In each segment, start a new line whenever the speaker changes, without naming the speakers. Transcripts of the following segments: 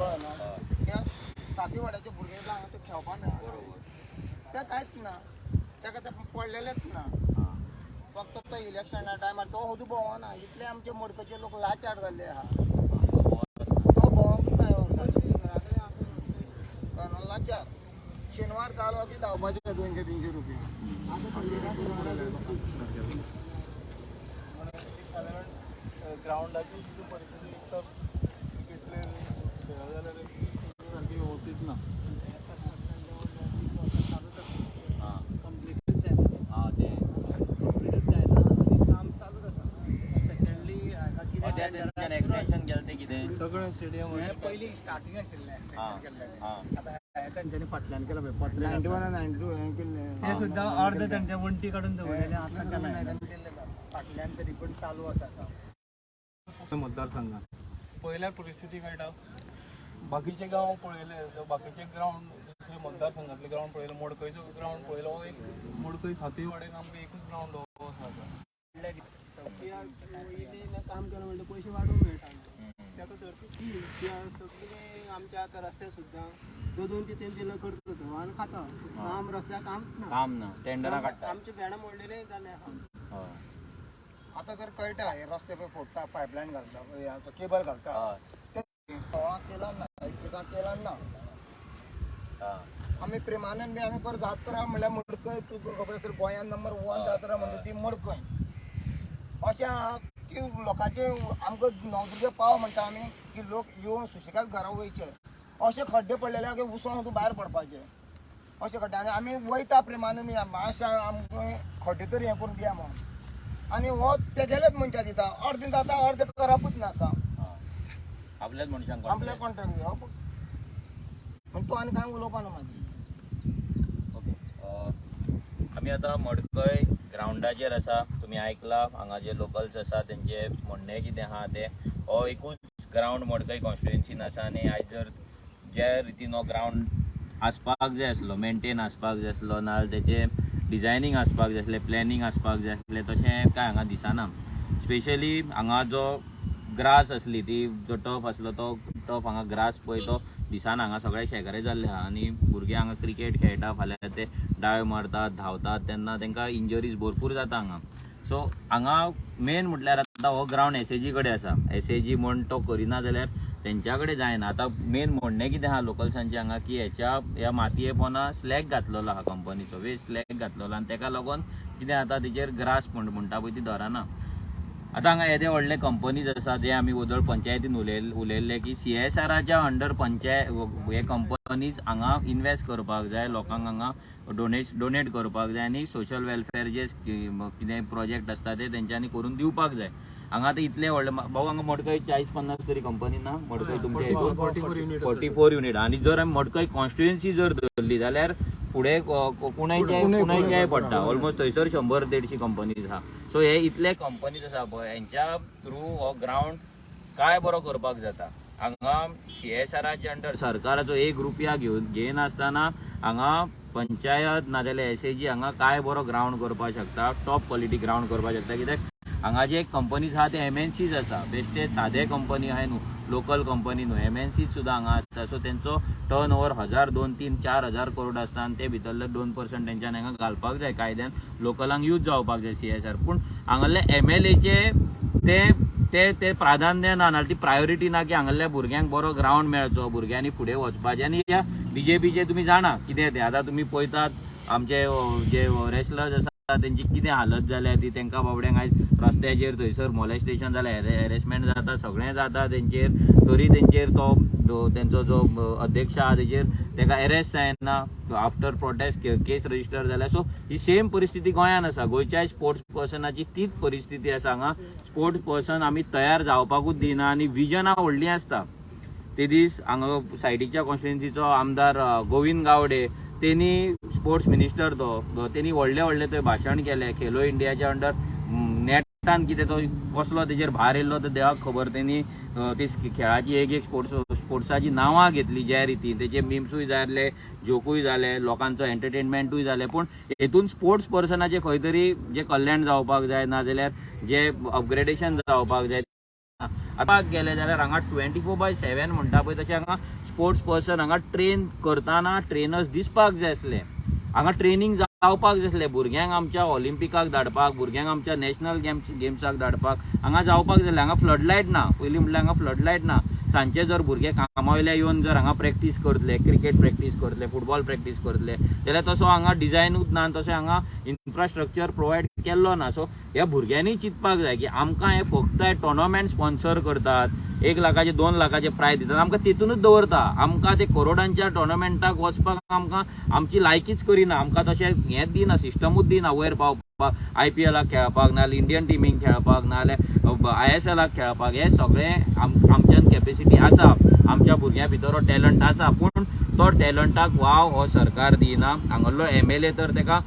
कळना. कित्याक सातीवाड्याचे भुरगे हांगा ते खेळपा मेळना. ते कांयच ना, ताका ते पडलेलेच ना. फक्त तो इलेक्शना टायमार तो सुद्दां भोंवना. इतले आमचे मडकचे लोक लाचार जाल्ले आहा. तो भोंवंकूच ना ह्या वर्सा. कळना, लाचार. शेनवार जालो की धांवपाचे 200-300 रुपया.
सादारण ग्रावंडाची जी परिस्थिती, एक तर क्रिकेट प्लेयर खेळा जाल्यार ती सारकी व्यवस्थीत ना.
कंप्लीटच जायना.
आं, ते
कंप्लीटच जायना आनी काम चालूच आसा. सेकंडली हाका
हो, ते
कितें
तेंच्यान एक्सटेन्शन केलें तें कितें?
सगळें स्टेडियम
हें पयलीं स्टार्टींग आशिल्लें एक्सटेन्शन केल्लें. आतां हें तेंच्यांनी फाटल्यान केलां पळय पत्रे.
91, 92 हें केल्लें.
ते सुद्दां अर्द तेंच्या वण्टी काडून दवरलेले, आतां केलां.
केल्लें काम.
फाटल्यान तरी पण चालू आसा काम.
मतदारसंघात पळयल्यार परिस्थिती कळटा. बाकीचे गांव पळयले, बाकीचे ग्रावंड, दुसरे मतदारसंघातले ग्रावंड पळयले, मडकयचो ग्रावंड पळयलो, हो एक मडकय सातूय वाडेक आमकां एकूच ग्रावंड हो आसा आतां.
काम केलें म्हणटा पयशे वाडोवंक मेळटा ताका तर ती सगळीं. आमच्या आतां रस्ते सुद्दां दोन दोन ते तीन तीन करता तो आनी खाता. काम रस्त्याक कामच ना.
काम ना, टेंडरां काडटा.
आमचे भेणां मोडलेले जाले आहा.
हय.
आतां तर कळटा, हे रस्ते पळय फोडटा, पायपलायन घालता, केबल घालता. ते केला ना, एक केला ना. आमी प्रेमानंद बी आमी पर जात्रा म्हणल्यार मडकय, तुका खबर आसा, गोंयांत नंबर 1 जात्रा म्हणटा ती मडकय. अशें आहा की लोकांचे आमकां नवदुर्गे पाव म्हणटा आमी की लोक येवन सुशेगाद घरा वयचे. अशे खड्डे पडलेले आहा की उसोन तूं भायर पडपाचे अशे खड्डे. आनी आमी वयता प्रेमानंद, मातशें आमकां खड्डे तरी हें करून दिया म्हणून. आनी हो तेगेलेच मनशां दिता, अर्दें जाता, अर्दें करपूच ना काम.
आपल्याच मनशांक.
आपल्या कॉन्ट्रॅक्ट दिवप म्हण तूं आनी कांय उलोवपा ना मागीर.
ओके, आमी आतां मडकय ग्रावंडाचेर आसा. तुमी आयकला हांगा जे लोकल्स आसा तेंचे म्हणणें कितें आहा तें. हो एकूच ग्रावंड मडकय कॉन्स्टिट्युएन्सीन आसा आनी आयज जर जे रितीन हो ग्रावंड आसपाक जाय आसलो, मेंटेन आसपाक जाय आसलो, नाजाल्यार तेचें डिजायनींग आसपाक जाय आसलें, प्लॅनिंग आसपाक जाय आसलें, तशें कांय हांगा दिसना. स्पेशली हांगा जो ग्रास आसली ती, जो टर्फ आसलो तो टर्फ हांगा ग्रास पळय तो दिसना. हांगा सगळे शेगरे जाल्ले आहा आनी भुरगे हांगा क्रिकेट खेळटा. फाल्यां ते डाय मारतात, धांवतात तेन्ना तांकां इंजरीज भरपूर जाता हांगा. सो हांगा मेन म्हटल्यार आतां हो ग्रावंड एसएजी कडेन आसा. एसएजी म्हण तो करिना जाल्यार तेंच्या कडेन जायना. आतां मेन म्हणणें कितें आहा लोकल्सांचें हांगा की हेच्या ह्या मातये पोना स्लॅग घातलेलो आहा, कंपनीचो वेस्ट स्लॅग घातलेलो आनी तेका लागून कितें जाता, तेजेर ग्रास म्हणटा पळय ती धरना. आतां हांगा येदे व्हडले कंपनीज आसा, जे आमी वदळ पंचायतीन उलयल्ले की सीएसआराच्या अंडर पंचायत हे कंपनीज हांगा इन्वेस्ट करपाक जाय, लोकांक हांगा डोनेट करपाक जाय आनी सोशल वेलफेअर जे कितें प्रोजेक्ट आसता ते तेंच्यांनी करून दिवपाक जाय. हांगा आतां इतले व्हडले भाऊ, हांगा मडकय 40-50 तरी कंपनी ना मडकय तुमच्या हितून?
44 युनीट.
44 युनीट. आनी जर आमी मडकय कॉन्स्टिट्युएन्सी जर धरली जाल्यार फुडें कुणायच्याय पडटा. ऑलमोस्ट थंयसर 100-150 कंपनीज आहा. सो हे इतले कंपनीज आसा पळय, हेंच्या थ्रू हो ग्रावंड काय बरो करपाक जाता. हांगा सीएसआराच्या अंडर सरकाराचो एक रुपया घेवन घेयनासतना हांगा पंचायत नाजाल्यार एसएजी हांगा काय बरो ग्रावंड करपाक शकता, टॉप क्वॉलिटी ग्रावंड करपाक शकता. कित्याक हांगा जे कंपनीज आहा ते एमएनसीज आसा, बेश्टे सादे कंपनी आहाय न्हू, लोकल कंपनी न्हू, एमएनसीज सुद्दां हांगा आसता. सो तेंचो टर्न ओवर 1000, 2, 3, 4 हजार करोड आसता आनी ते भितरले 2% तेंच्यान हांगा घालपाक जाय. कायद्यान लोकलांक यूज जावपाक जाय सीएसआर. पूण हांगासरले एमएलएचे ते ते ते प्राधान्य ना, नाल्यार ती प्रायोरिटी ना की हांगासरल्या भुरग्यांक बरो ग्रावंड मेळचो, भुरग्यांनी फुडें वचपाचें. आनी ह्या बीजेपीचे तुमी जाणा कितें तें. आतां तुमी पळयतात आमचे जे रेसलर्स आसा तेंची कितें हालत जाल्या ती. तेंकां बाबड्यांक आयज रस्त्याचेर थंयसर मोलेस्टेशन जालें, हॅरेसमेंट जाता, सगळें जाता तेंचेर, तरी तेंचेर तो तेंचो जो अध्यक्ष आहा तेजेर तेका एरेस्ट जायना. आफ्टर प्रोटेस्ट केस रजिस्टर जाल्या. सो ही सेम परिस्थिती गोंयान आसा. गोंयच्या स्पोर्ट्स पर्सनाची तीच परिस्थिती आसा. हांगा स्पोर्ट्स पर्सन आमी तयार जावपाकूच दिना आनी विजनां व्हडलीं आसता. ते दीस हांगा सायडीच्या कॉन्स्टिट्युएन्सीचो आमदार गोविंद गावडे, तेनी स्पोर्ट्स मिनिस्टर तो, तेनी व्हडले व्हडले थंय भाशण केले. खेलो इंडियाच्या अंडर नेटान कितें तो कसलो तेजेर भार येयल्लो तो देवाक खबर. तेनी ती खेळाची एक एक स्पोर्ट्साची नांवां घेतली, ज्या रितीन तेजे मिम्सूय जाले, जोकूय जाले, लोकांचो एंटरटेनमेंटूय जालें. पूण हेतून स्पोर्ट्स पर्सनाचें खंय तरी जें कल्याण जावपाक जाय, नाजाल्यार जे अपग्रेडेशन जावपाक जाय. आतां गेले जाल्यार हांगा 24/7 म्हणटा पळय तशें हांगा स्पोर्ट्स पर्सन हांगा ट्रेन करतना ट्रेनर्स दिसपाक जाय आसले, हांगा ट्रेनींग जावपाक जाय आसलें भुरग्यांक आमच्या ऑलिम्पिकाक धाडपाक, भुरग्यांक आमच्या नॅशनल गेम्साक धाडपाक हांगा जावपाक जाय आसलें. हांगा फ्लडलायट ना, पयलीं म्हटल्यार हांगा फ्लडलायट ना. सांजचे जर भुरगे कामा वयल्या येवन जर हांगा प्रॅक्टीस करतले, क्रिकेट प्रॅक्टीस करतले, फुटबॉल प्रॅक्टीस करतले जाल्यार तसो हांगा डिजायनूच ना आनी तशें हांगा इन्फ्रास्ट्रक्चर प्रोवायड केल्लो ना. सो ह्या भुरग्यांनी चिंतपाक जाय की आमकां हे फक्त हे टोर्नामेंट स्पॉन्सर करतात, 1 लाखाचे 2 लाखाचे प्रायज दितात, आमकां तितूनच दवरता. आमकां ते करोडांच्या टोर्नामेंटाक वचपाक आमकां आमची लायकीच करिना, आमकां तशें हेंच दिना, सिस्टमूच दिना वयर पावपाक, IPL खेळपाक, नाजाल्यार इंडियन टिमीक खेळपाक, नाजाल्यार ISL खेळपाक. हे सगळें आमच्यान कॅपेसिटी आसा, आमच्या भुरग्यां भितर हो टॅलंट आसा, पूण तो टॅलंटाक वाव हो सरकार दिना. हांगल्लो MLA तर तेका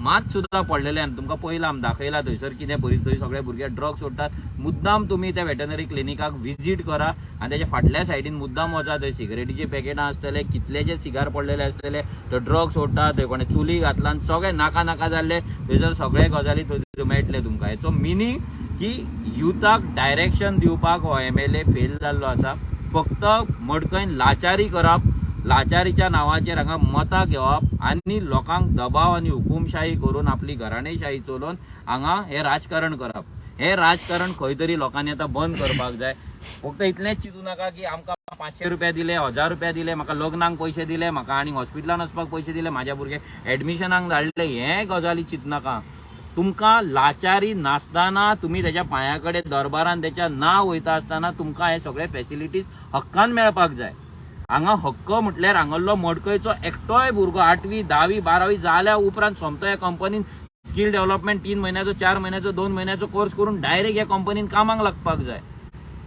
मात सुद्दां पडलेलें आनी तुमकां पयलां आमी दाखयलां थंयसर कितें परिस्थिती, थंय सगळे भुरगे ड्रग्स सोडटात. मुद्दाम तुमी त्या वेटनरी क्लिनिकाक विजीट करा आनी तेच्या फाटल्या सायडीन मुद्दाम वचा, थंय सिगरेटीचे पॅकेटां आसतले, कितलेशे सिगार पडलेले आसतले, थंय ड्रग्स सोडटा, थंय कोणें चुली घातला आनी सगळे नाका नाका जाल्ले थंयसर सगळे गजाली थंय मेळटले तुमकां. हेचो मिनींग की युथाक डायरेक्शन दिवपाक हो MLA fail जाल्लो आसा. फक्त मडकयन लाचारी करप, लाचारीच्या नांवाचेर हांगा मतां घेवप आनी लोकांक दबाव आनी हुकुमशाही करून आपली घराणेशाही चलोवन हांगा हें राजकारण करप. हें राजकारण खंय तरी लोकांनी आतां बंद करपाक जाय. फक्त इतलेंच चिंतू नाका की आमकां 500 रुपया दिले, 1000 रुपया दिले, म्हाका लग्नाक पयशे दिले, म्हाका आनी हॉस्पिटलान वचपाक पयशे दिले, म्हाज्या भुरग्यांक एडमिशनाक धाडले, हे गजाली चिंतनाका. तुमकां लाचारी नासतना तुमी तेच्या पांया कडेन दरबारान तेच्या ना वयता आसतना तुमकां हे सगळे फेसिलिटीज हक्कान मेळपाक जाय. हांगा हक्क म्हटल्यार हांगल्लो मडकयचो एकटोय भुरगो 8वी 10वी 12वी जाल्या उपरांत सोमतो ह्या कंपनीन स्कील डेव्हलपमेंट 3 म्हयन्याचो, 4 म्हयन्याचो, 2 म्हयन्याचो कोर्स करून डायरेक्ट ह्या कंपनीन कामाक लागपाक जाय.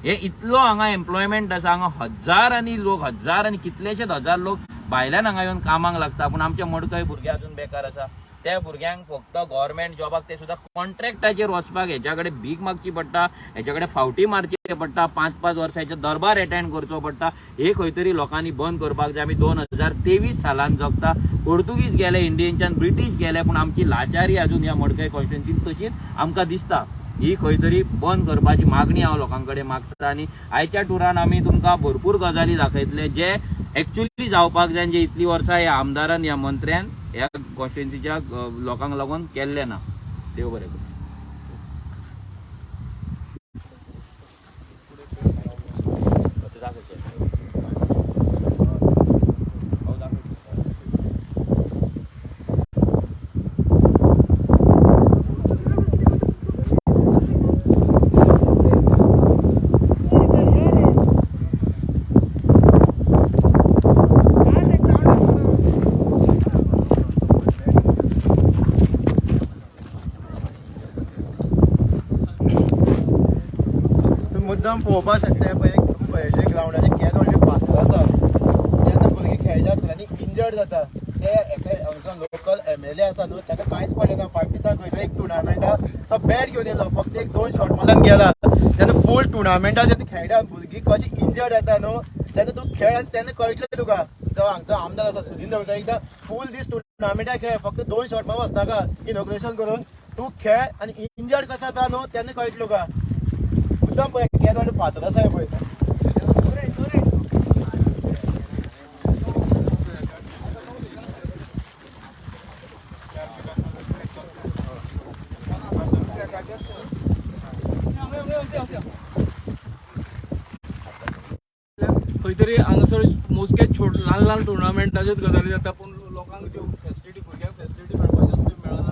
हे इतलो हांगा एम्प्लॉयमेंट आसा, हांगा हजारांनी लोक, हजारांनी कितलेशेच हजार लोक भायल्यान हांगा येवन कामाक लागता, पूण आमचे मडकय भुरगे अजून बेकार आसा. त्या भुरग्यांक फक्त गव्हर्मेंट जॉबाक ते सुद्दां कॉन्ट्रॅक्टाचेर वचपाक हेच्या कडेन भीक मागची पडटा, हेच्या कडेन फावटी मारची पडटा, 5-5 वर्सां हेचो दरबार एटेंड करचो पडटा. हे खंय तरी लोकांनी बंद करपाक जाय. आमी 2023 सालान जगता, पोर्तुगीज गेले इंडियनच्यान, ब्रिटीश गेले, पूण आमची लाचारी अजून ह्या मडकय कॉन्स्टिट्युएन्सीन तशीच आमकां दिसता. ही खंय तरी बंद करपाची मागणी हांव लोकां कडेन मागता. आनी आयच्या टुरान आमी तुमकां भरपूर गजाली दाखयतले जे एक्चुअली जावपाक जाय, जे इतली वर्सां ह्या आमदारान, ह्या मंत्र्यान ह्या कॉन्स्टिट्युएन्सीच्या लोकांक लागून केल्लें ना. देव बरें करूं.
मुद्दाम पळोवपाक शकता पळय, हेजे ग्रावंडाचे केंस ऑलरेडी फातर आसा. जेन्ना भुरगीं खेळटात आनी इंजर्ड जाता, ते एका हांगचो लोकल MLA आसा न्हू, ताका कांयच पडलें ना. फाटल्या दिसा खंय तरी एक टुर्नामेंटाक तो बॅट घेवन येयलो, फक्त 1-2 शॉट मारून गेला. तेन्ना फूल टुर्नामेंटाक जेन्ना खेळटा भुरगीं कशी इंजर्ड जाता न्हू, तेन्ना तूं खेळ आनी तेन्ना कळटलें तुका. जो हांगचो आमदार आसा सुदीन ढवळीकर, एकदां फूल दीस टुर्नामेंटाक खेळ, फक्त 2 शॉट मारून वचनाका. इनॉग्रेशन करून तूं खेळ आनी इंजर्ड कसो जाता न्हू तेन्ना कळटलें तुका. मुद्दाम पळय केन्ना ऑलरेडी फातर आसा पळय.
खंय तरी हांगासर मोजके छोट ल्हान ल्हान टुर्नामेंटाच्योच गजाली जाता, पूण लोकांक त्यो फेसिलिटी, भुरग्यांक फेसिलिटी मेळपाच्यो आसा त्यो मेळना.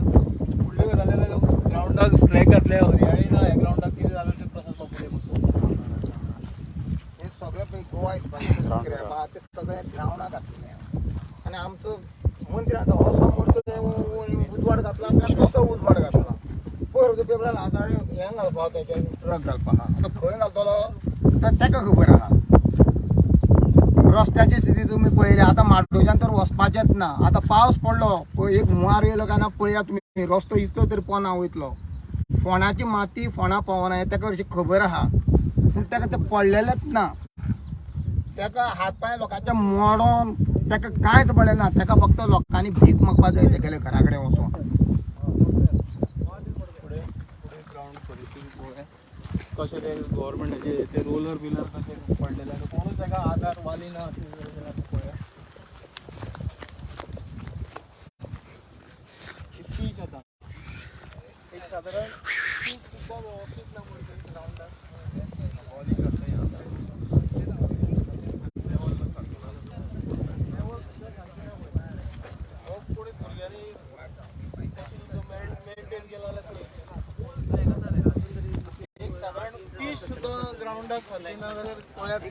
फुडल्यो गजाली जाल्यार ग्रावंडाक स्लॅग घातले, हरयाळी ना. ह्या ग्रावंडाक कितें जालें तें प्रसाद बाबू फुडें बसून.
हे सगळें पळय गोवा इस्पाताचें स्क्रॅप आहा ते सगळें ग्रावंडाक घातलेलें आहा. आनी आमचो मंत्री आतां असो म्हणटा उजवाड घातला, कसो उजवाड घातला पयर पेपरार आतां हें घालपा तेजें ट्रक घालपा आहा, आतां खंय घालतलो तें ताका खबर आहा. रस्त्याची स्थिती तुमी पळयली, आतां माड्डोच्यान तर वचपाचेंच ना. आतां पावस पडलो पळय, एक हुंवार येयलो काय ना पळया तुमी, रस्तो इतलो तरी पोना वयतलो. फोंडाची माती फोंडा पावना हें ताका अशी खबर आहा, पूण ताका तें पडलेलेंच ना. ताका हात पांय लोकांचे मोडोन ताका कांयच पडलें ना. ताका फक्त लोकांनी भीक मागपा जाय तेगेले घरा कडेन वचोन.
फुडें फुडें ग्रावंड परिस्थिती पळोवया. कशें ते गव्हर्मेंटाचे ते रोलर बिलर कशे पडलेले आसा, कोणूच ताका आदार वाली ना अशें जाल्यार आतां पळया पीच आतां एक सादारण पीच सुद्दां वेवस्थीत ना म्हणून ग्रावंडार. हो कोणी भुरग्यांनी मेंटेन केला जाल्यार एक सादारण पीच सुद्दां ग्रावंडाक सारकी ना जाल्यार पळयात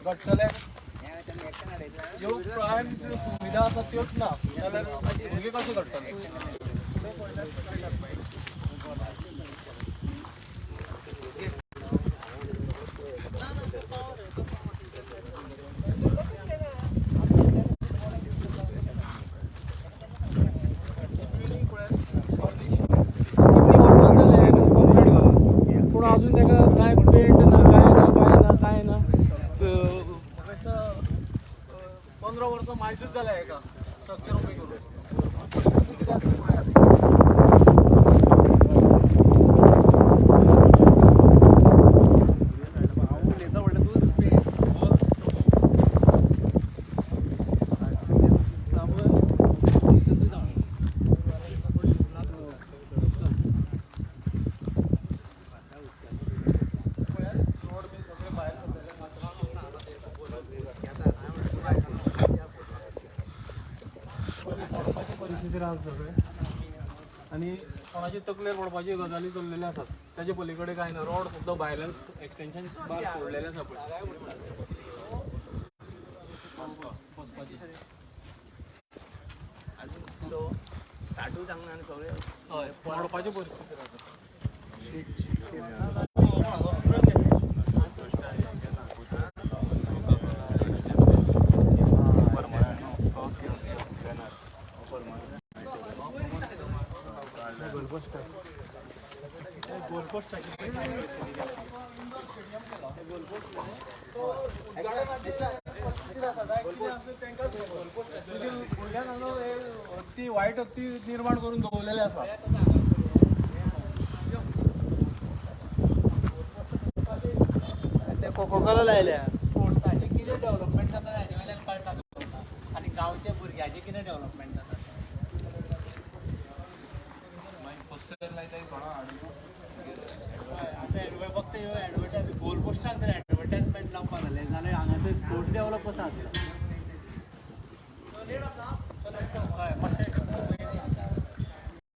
घडटले. ज्यो प्रायम ज्यो सुविधा आसा त्योच ना जाल्यार भुरगे कशे घडटले? कितली वर्सां जाली कंप्लीट घालून, पूण अजून ताका कांय पेंट ना, कांय ना, कांय ना, कांय ना. म्हाका दिसता 15 वर्सां मायजूच जाल्या हेका स्ट्रक्चर उबें करून. परिस्थिती कितें आसा ती पळयात. रोड बी सगळे भायर सरलेले पडपाची परिस्थिती राहत सगळे आनी कोणाची तकलेर पडपाची गजाली चल्लेल्यो आसात. ताजे पली कडेन कांय ना. रोड सुद्दां भायल्यान एक्सटेंशन बार सोडलेलें आसा पळय बसपाची.
स्टार्टूय जावंक ना आनी सगळें
हय, पडपाची परिस्थिती राहता. भुरग्यांक हांगा हे हत्ती, वायट हत्ती निर्माण करून दवरलेले आसा.
ते कोकोकोला लायल्या.
स्पोर्ट्साचें कितें डेवलपमेंट जाता हाजे वयल्यान कळटा तुका आनी गांवच्या भुरग्याचें कितें डेवलपमेंट जाता. हय, आतां फक्त ह्यो एडवर्टायज गोल पोस्टान जर एडवर्टायजमेंट लावपाक जालें जाल्यार हांगासर स्पोर्ट्स डेवलप कसो जातलो? हय, मातशें.